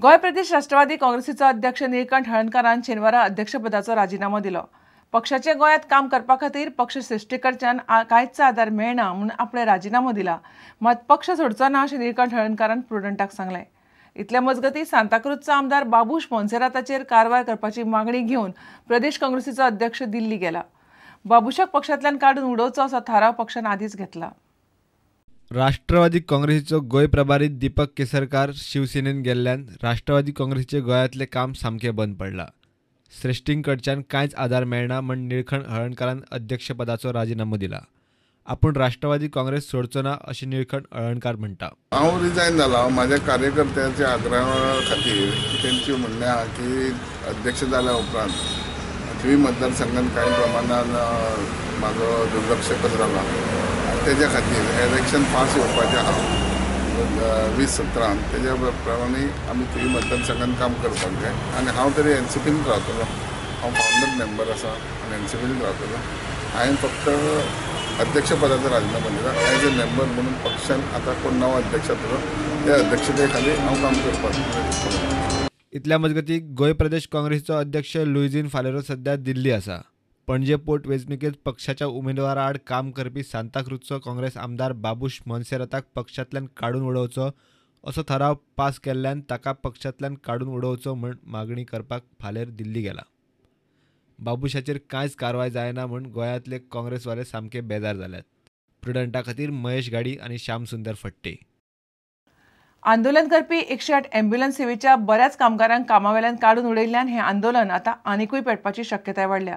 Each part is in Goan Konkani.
गोंय प्रदेश राष्ट्रवादी काँग्रेसीचो अध्यक्ष निळकंठ हळर्णकारान शेनवारा अध्यक्षपदाचो राजिनामो दिलो. पक्षाचे गोंयांत काम करपा खातीर पक्ष श्रेश्ठीकडच्यान कांयच आदार मेळना म्हूण आपणे राजिनामो दिला, मात पक्ष सोडचो ना अशें निळकंठ हळर्णकारान प्रुडंटाक सांगलें. इतल्या मजगतीं सांताक्रूजचो आमदार बाबूश मोन्सेराताचेर कारवाय करपाची मागणी घेवन प्रदेश काँग्रेसीचो अध्यक्ष दिल्ली गेला. बाबूशाक पक्षांतल्यान काडून उडोवचो असो थाराव पक्षान आदींच घेतला. राष्ट्रवादी काँग्रेसीचो गोंय प्रभारी दीपक केसरकार शिवसेनेन गेल्ल्यान राष्ट्रवादी काँग्रेसीचे गोंयांतलें काम सामकें बंद पडलां. श्रेश्ठींकडच्यान कांयच आदार मेळना म्हण निळकंठ हळर्णकारान अध्यक्षपदाचो राजिनामो दिला. आपूण राष्ट्रवादी काँग्रेस सोडचो ना अशें निळकंठ हळर्णकार म्हणटा. हांव रिजायन जाला म्हाज्या कार्यकर्त्यांच्या आग्रहा खातीर. तेंची म्हणणें आहा की अध्यक्ष जाल्या उपरांत थिवी मतदारसंघान कांय प्रमाणान म्हाजो दुर्लक्ष कसो जाला आनी तेज्या खातीर इलेक्शन फास्ट येवपाचें आहा 2017, तेज्या प्रमाणे आमी थिवी मतदारसंघान काम करपाक जाय. आनी हांव तरी एनसीपीन रावतलो, हांव फावंडर मेंबर आसा आनी एनसीपीन रावतलो. हांवें फक्त अध्यक्षपदाचो राजिनामो दिला एज ए मेंबर म्हणून. पक्षान आतां कोण नवो अध्यक्ष जातलो त्या अध्यक्षते खाली हांव काम करपाक. इतल्या मजगतीं गोंय प्रदेश काँग्रेसीचो अध्यक्ष लुईझिन फालेरो सध्या दिल्ली आसा. पणजे पोट वेंचणुकेंत पक्षाच्या उमेदवारा आड काम करपी सांताक्रूजचो काँग्रेस आमदार बाबूश मोन्सेराताक पक्षांतल्यान काडून उडोवचो असो थाराव पास केल्ल्यान ताका पक्षांतल्यान काडून उडोवचो म्हूण मागणी करपाक फालेर दिल्ली गेला. बाबूशाचेर कांयच कारवाय जायना म्हूण गोंयांतले काँग्रेसवाले सामके बेजार जाल्यात. प्रुडंटा खातीर महेश घाडी आनी श्यामसुंदर फट्टे. आंदोलन करपी 108 ॲम्ब्युलन्स सेवेच्या बऱ्याच कामगारांक कामावेल्यान काडून उडयल्ल्यान हें आंदोलन आतां आनिकूय पेटपाची शक्यताय वाडल्या.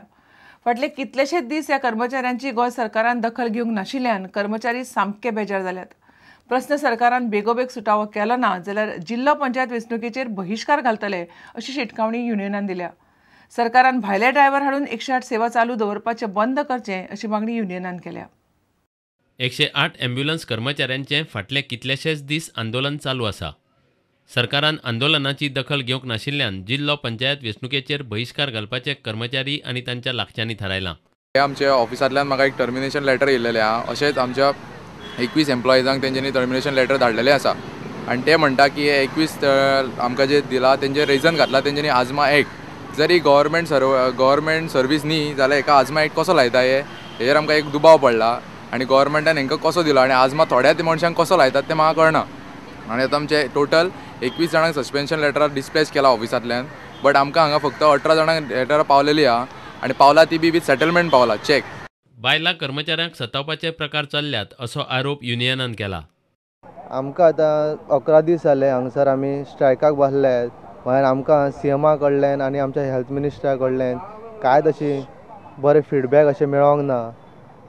फाटले कितलेशेच दीस ह्या कर्मचाऱ्यांची गोंय सरकारान दखल घेवंक नाशिल्ल्यान कर्मचारी सामके बेजार जाल्यात. प्रस्न सरकारान बेगोबेग सुटावो केलो ना जाल्यार जिल्लो पंचायत वेंचणुकेचेर बहिश्कार घालतले अशी शिटकावणी युनियनान दिल्या. सरकारान भायले ड्रायव्हर हाडून 108 सेवा चालू दवरपाचें बंद करचें अशी मागणी युनियनान केल्या. 108 ॲम्ब्युलन्स कर्मचाऱ्यांचें फाटले कितलेशेच दीस आंदोलन चालू आसा. सरकारान आंदोलनाची दखल घेवंक नाशिल्ल्यान जिल्लो पंचायत वेंचणुकेचेर बहिश्कार घालपाचे कर्मचारी आनी तांच्या लागच्यांनी थारायलां. आमच्या ऑफिसांतल्यान म्हाका एक टर्मिनेशन लेटर येयलेलें आहा. अशेंच आमच्या 21 एम्प्लॉइजांक तेंच्यांनी टर्मिनेशन लेटर धाडलेलें आसा आनी ते म्हणटा की हे 21 आमकां जे दिला तेंचे रिजन घातला तेंच्यांनी आजमा एक्ट. जरी गव्हर्मेंट सर्वीस न्ही जाल्यार हेका आजमा एक्ट कसो लायता हे हेजेर आमकां एक दुबाव पडला आनी गव्हर्मेंटान हेंकां कसो दिलो आनी आजमा थोड्याच मनशांक कसो लायतात तें म्हाका कळना. आनी आतां आमचे टोटल 21 जाणांक सस्पेन्शन लेटरार डिस्पॅच केला ऑफिसांतल्यान, बट आमकां हांगा फक्त 18 जाणांक लेटरां पावलेली आहा आनी पावला ती बी विथ सेटलमेंट पावला चॅक. बायलां कर्मचाऱ्यांक सतावपाचे प्रकार चल्ल्यात असो आरोप युनियनान केला. आमकां आतां 11 दीस जाले हांगसर आमी स्ट्रायकाक बसले. मागीर आमकां सीएमा कडल्यान आनी आमच्या हेल्थ मिनिस्टरा कडल्यान कांयच अशी बरें फिडबॅक अशें मेळोंक ना.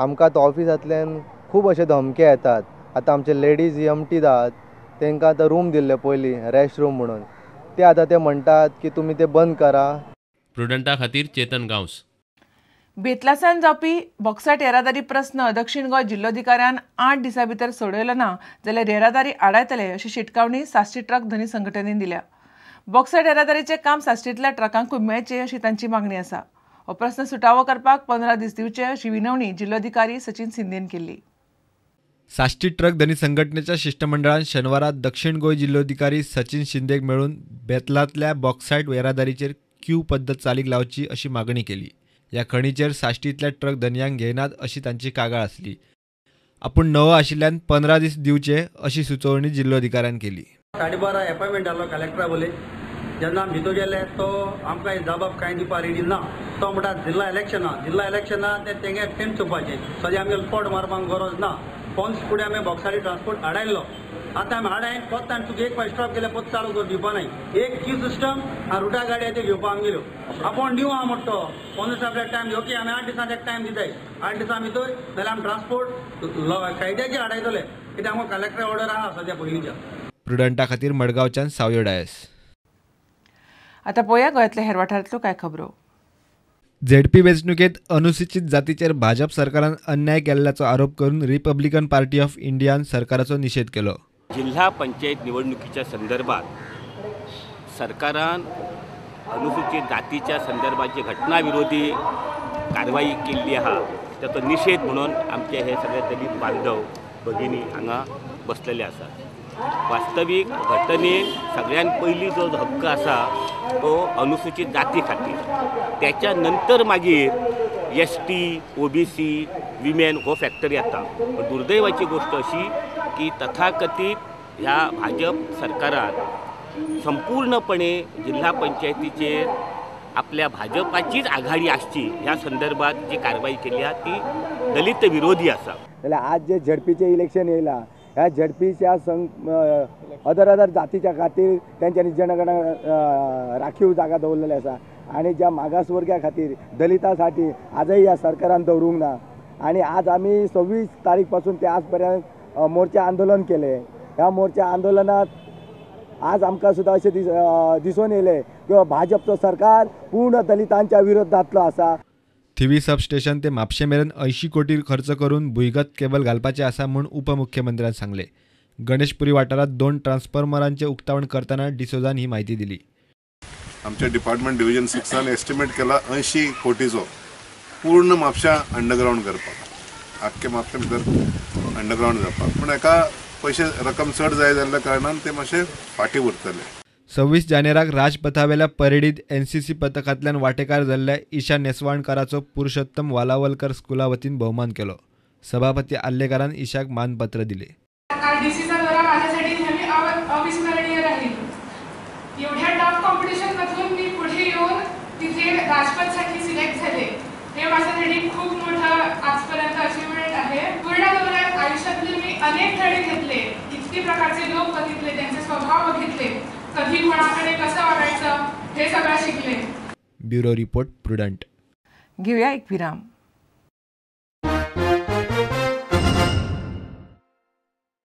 आमकां आतां ऑफिसांतल्यान खूब अशे धमके येतात. आतां आमचे लेडीज EMT आहात तांकां आतां रूम दिल्ले पयलीं रेस्ट रूम म्हणून, ते आतां ते म्हणटात की तुमी ते बंद करा. प्रुडंटा खातीर चेतन गांवस. बेतलासान जावपी बॉक्सायट येरादारी प्रस्न दक्षिण गोंय जिल्लोधिकाऱ्यान 8 दिसां भितर सोडयलो ना जाल्यार येरादारी आडायतले अशी शिटकावणी साश्टी ट्रक धनी संघटनेन दिल्या. बॉक्सायट येरादारीचें काम साश्टींतल्या ट्रकांकूय मेळचें अशी तांची मागणी आसा. हो प्रस्न सुटावो करपाक 15 दीस दिवचे अशी विनवणी जिल्लोधिकारी सचिन सिंदेन केल्ली. साश्टी ट्रक धनी संघटनेच्या शिष्टमंडळान शनिवारा दक्षिण गोंय जिल्लोधिकारी सचिन शिंदेक मेळून बेतलांतल्या बॉक्सायट येरादारीचेर क्यू पद्दत चालीक लावची अशी मागणी केली. ह्या खणीचेर साश्टींतल्या ट्रक धनयांक घेयनात अशी तांची कागाळ आसली. आपूण नवो आशिल्ल्यान 15 दीस दिवचे अशी सुचोवणी जिल्लोधिकाऱ्यान केली. 12:30 एपॉयंटमेंट जालो कलेक्टरा बोले. जेन्ना आमी भितर गेले तो आमकां जबाब कांय दिवपा रेडी ना. तो म्हणटा जिल्ला इलेक्शना, जिल्ला इलेक्शना ते तेंगे टेम चोवपाचें, सद्या आमगे पोट मारपाक गरज ना. पोन्स फुडें आमी बॉक्सारी ट्रान्सपोर्ट आडायल्लो, आतां आमी आडायन परत आमी तुका एक फावट स्टॉप केले परत चालू करून दिवपा नाय. एक क्यू सिस्टम आनी रुटा गाडी त्यो घेवपा आमगेल्यो. आपूण दिवं आहा म्हणटा तो 15 दिसां आपल्याक टायम ओके, आमी 8 दिसांक एक टायम दिताय, 8 दिसां भितर जाल्यार आमी ट्रान्सपोर्ट कायद्याचेर आडायतले, कित्याक आमकां कलेक्टर ऑर्डर आहा सद्या पयलींच्या. प्रुडंटा खातीर मडगांवच्यान सावयो डायस. आतां पळोवया गोंयांतल्या हेर वाठारांतल्यो कांय खबरो. झेडपी वेंचणुकेंत अनुसूचित जातीचेर भाजप सरकारान अन्याय केल्ल्याचो आरोप करून रिपब्लिकन पार्टी ऑफ इंडियान सरकाराचो निशेध केलो. जिल्हा पंचायत निवडणुकीच्या संदर्भात सरकारान अनुसूचित जातीच्या संदर्भात जी घटनाविरोधी कारवाई केल्ली आहा ताचो निशेध म्हणून आमचे हे सगळे दलित बांधव भगिनी हांगा बसलेले आसात. वास्तवीक घटनेन सगळ्यात पयलीं जो हक्क आसा तो अनुसूचित जाती खातीर, त्याच्या नंतर मागीर ST, OBC, women हो फॅक्टर येता। पण दुर्दैवाची गोष्ट अशी की तथाकथित ह्या भाजप सरकारान संपूर्णपणे जिल्हा पंचायतीचेर आपल्या भाजपाचीच आघाडी आसची ह्या संदर्भात जी कारवाई केली आसा ती दलित विरोधी आसा। जाल्यार आज जे झेडपीचें इलेक्शन येयलां ह्या झेडपीच्या अदर अदर जातीच्या खातीर तेंच्यांनी जनगणना राखीव जागा दवरलेली आसा आनी ज्या मागासवर्गा खातीर दलिता साठी आजही ह्या सरकारान दवरूंक ना। आनी आज आमी 26 तारीख पासून ते आज पर्यंत मोर्चा आंदोलन केले। ह्या मोर्चा आंदोलनात आज आमकां सुद्दां अशें दिसून येयलें किंवा भाजपचो सरकार पूर्ण दलितांच्या विरोधांतलो आसा। थिवी सबस्टेशन ते म्हापशें मेरेन 80 कोटी खर्च करून भुंयगत केबल घालपाचें आसा म्हूण उपमुख्यमंत्र्यान सांगलें। गणेशपुरी वाठारांत 2 ट्रान्सफॉर्मरांचें उक्तावण करतना डिसोजान ही म्हायती दिली। आमच्या डिपार्टमेंट डिव्हिजन 6 एस्टिमेट केला 80 कोटीचो पूर्ण म्हापश्यां अंडरग्रावंड करपाक, आख्खे म्हापश्यां भितर अंडरग्रावंड जावपाक, पूण एका पयशे रक्कम चड जाय जाल्ल्या कारणान ते मातशे फाटीं उरतले। 26 जानेराक राजपथावेल्या परेडीत NCC पथकांतल्यान वांटेकार जाल्ल्या ईशा नेसवाणकाराचो पुरुषोत्तम वालावलकर स्कुला वतीन भोवमान केलो। सभापती आल्लेकारान ईशाक मानपत्र दिले। आरडीसीचा दौरा माझ्यासाठी नेहमी अविस्मरणीय राहील। एवढ्या टफ कॉम्पिटिशन मधून मी पुढे येऊन तिथे राजपथसाठी सिलेक्ट झाले हे माझ्यासाठी खूप मोठं आजपर्यंत अचीवमेंट आहे। पूर्ण दौऱ्यात आयुष्यातले मी अनेक धडे घेतले, इतके प्रकारचे लोक बघितले, त्यांचे स्वभाव बघितले, कधी कोणाकडे कसं वागायचं हे सगळं शिकले। Bureau report, Prudent. घेऊया एक विराम।